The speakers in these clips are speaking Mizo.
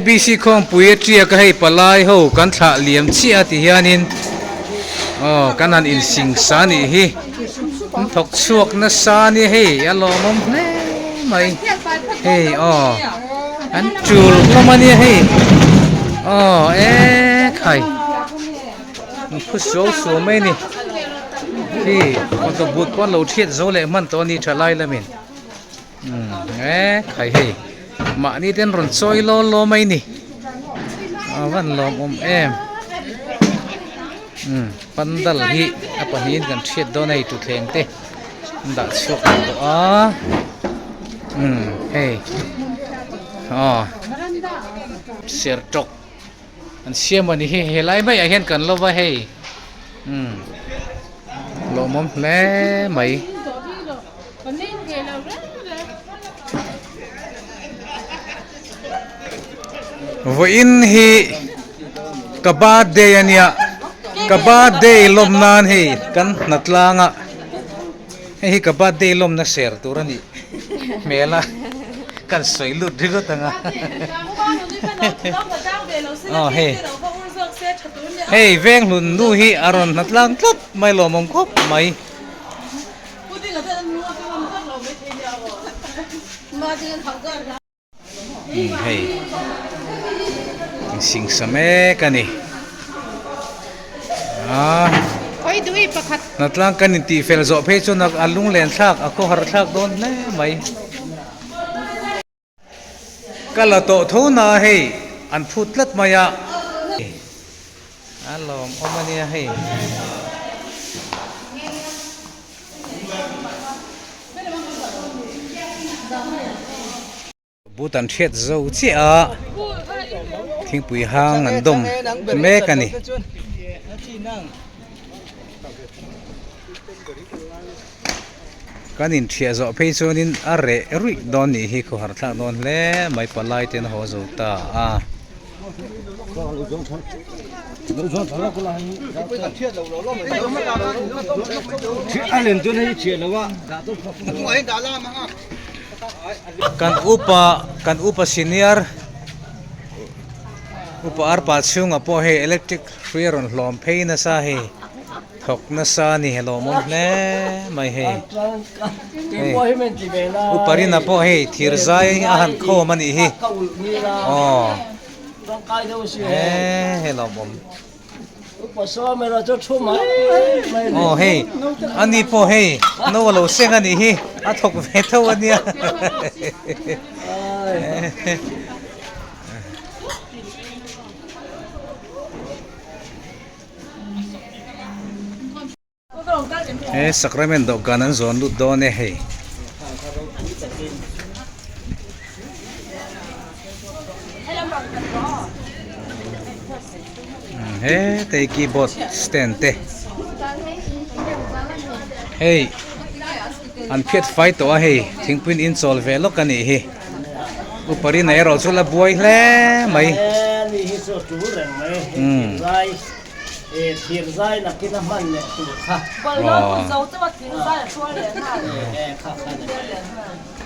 KBC khawmpui a tiak a hei palai ho kan thlah liam chiah a ti hianin aw kan han insingsa a nih hi an thawk chhuak nasa a nia hei a lawmawm hle mai hei aw an tul hlawm a nia hei aw ekhai an phu suau suau mai a ni hei auto but pawh an lo thiat zo leh hman tawh a ni thalai lamin. Umm e khai hei mahni te an rawn chawi law law mai ni a van lawmawm em umm pandal hi a pahnihin kan hriat dawn a hei thutthleng te an dah chhuak leh tawh a umm hei aw sertawk an siam a ni hi helai maiah hian kan lo va hei umm lawmawm hle mai. Vawiin hi ka birthday a nia ka birthday lawm nan hei kan hna tlang a hei hi ka birthday lawmna ser tur a nih hmel a kan sawi lut ringawt ang a aw hei hei venghlun nu hi a rawn hna tlang tlat mai lawmawm khawp mai. Hei insingsa mek a ni a hnatlang kan intih fel zawh phei chuan a lunglen thlak a khawhar thlak dawn hle mai. Ka la tawh tho na hei an phut tlat mai a. A lawm awm a nia hei. But an hriat zo chiah a, thingpui hang an dawm mek a ni. Kan inthiah zawh phei chuanin a reh ruih dawn nih hi khawhar thlak dawn hle mai palai ten a haw zo ta a. Kan upa kan upa senior upa arpa chhungah pawh hei electric hrui a rawn hlawm phei nasa hei. Thawk nasa a ni lawmawm hle mai hei. Hei Uparina pawh hei thir zai a han khawm a nih hi. Aw he hei lawmawm. Aw hei ani pawh hei no a lo seng a nih hi a thawk ve tho a nia. He sacrament dawhkan an zawn lut dawn e hei. He te keyboard stand te hei an phiat fai tawh a hei thingpui in chawl ve lawk a nih hi uparina erawh chu la buai hle mai. Thirzai nakin a hman leh tur kha.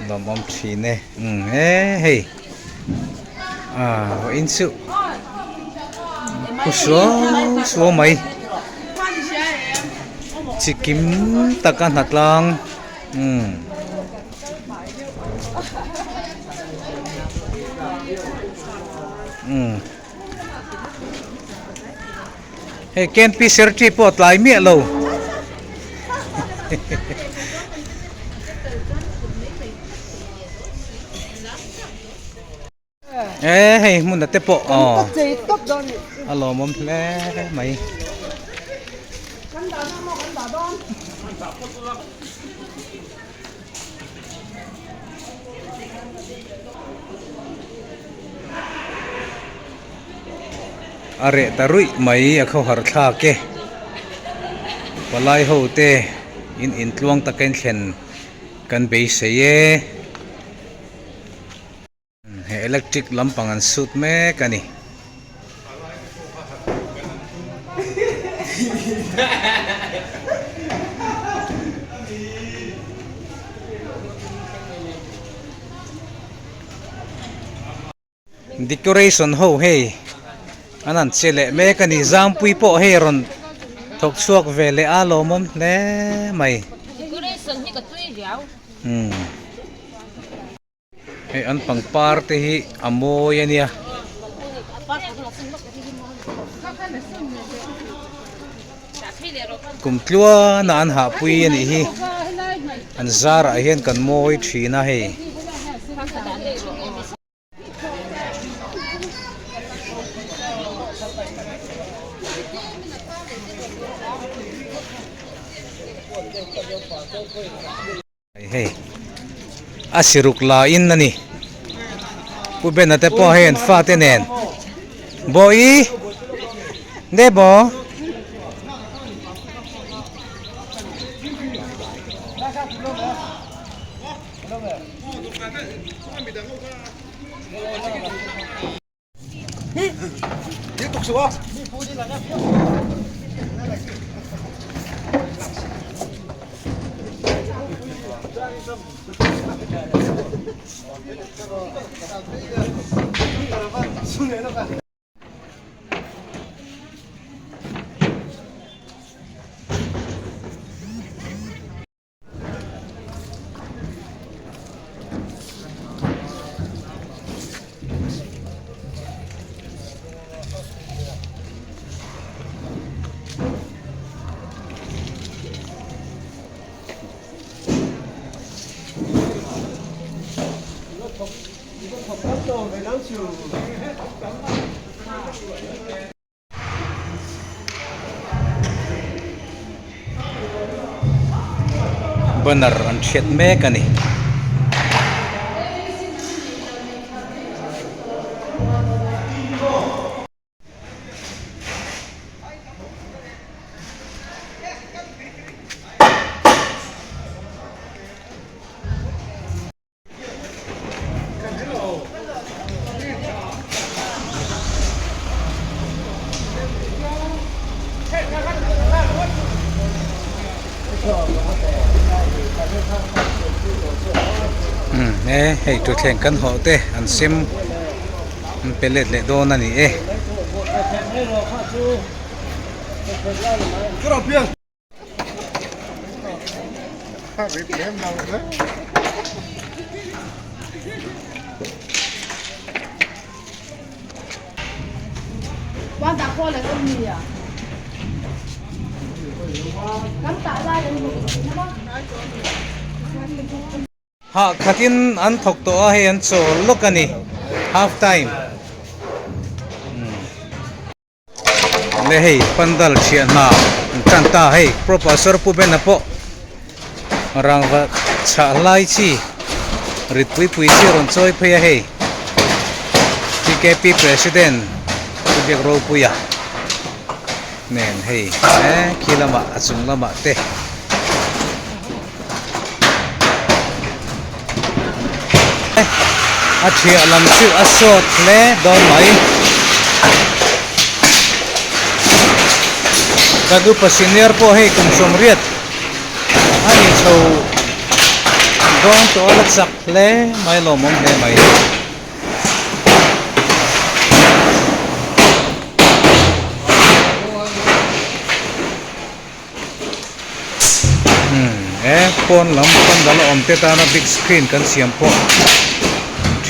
Lawmawm thin e. Umm he hei ah vawiin chu khu suau suau mai chi kim taka hnatlang umm. Umm. Hei KNP Secretary pawh a tlai miah lo. E hei hmun a te pawh aw a lawmawm hle mai. A reh ta ruih mai a khawhar thlak e palai ho te in intluang taka in thlen kan beisei e he electric lampang an sut mek a ni. Decoration ho hei an han che leh mek a ni. Zangpui pawh hei a rawn thawk chhuak ve leh a lawmawm hle mai. Umm. Hei an pangpar te hi a mawi a nia. Kum tluana an hahpui a nih hi. An zarah hian kan mawi thin a hei. Hei a siruk la in a ni Pu Bena te pawh hei an fate nen Bawihi nge maw. Banner an hriat mek a ni. E hei thutthleng kan hawh te an sem an pe let leh dawn a ni e. Hah khatin an thawk tawh a hei an chawl lawk a ni half time. Le hei pandal chhiah hna an tan ta hei professor Pu Bena pawh rangva chhah hlai chi rit pui pui chi a rawn chawi phei a hei TKP president Pu Biak Ropuia nen hei eh khi lamah a chung lamah te. A thiah lam chu a sawt hle dawn mai. Kan upa senior pawh hei kum sawmriat a ni chho dawn tawh a la chak hle mai lawmawm hle mai. Umm e pawn lam pandal a awm te tana big screen kan siam pawh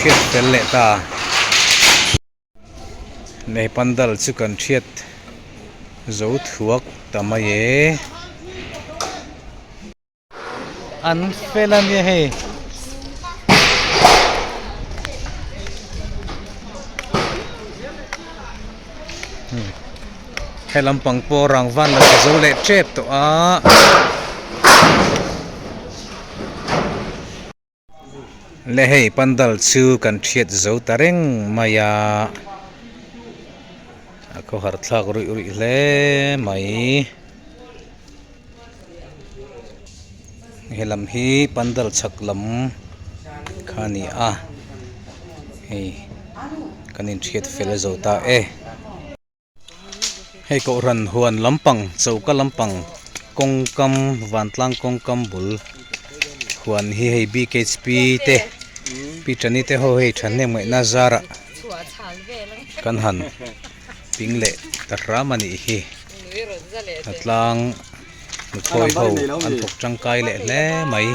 thiat fel leh ta nei pandal chu kan thiat zo thuak ta mai e. An fel a nia hei. He lampang pawh rangvan la tha zo leh tep tawh a. Le hei pandal chu kan thiat zo ta reng mai a. A khawhar thlak ruih ruih hle mai. He lam hi pandal chhak lam kha a ni a hei kan inhriat fel zo ta e. Hei kohhran huan lampang choka lampang kawngkam vantlang kawngkam bul huan hi hei bkhp te pi tani te ho hei thahnem ngaihna zarah. kan han ping leh ta hram a nih hi. Hnatlang nuthlawi ho an thawk tangkai leh hle mai.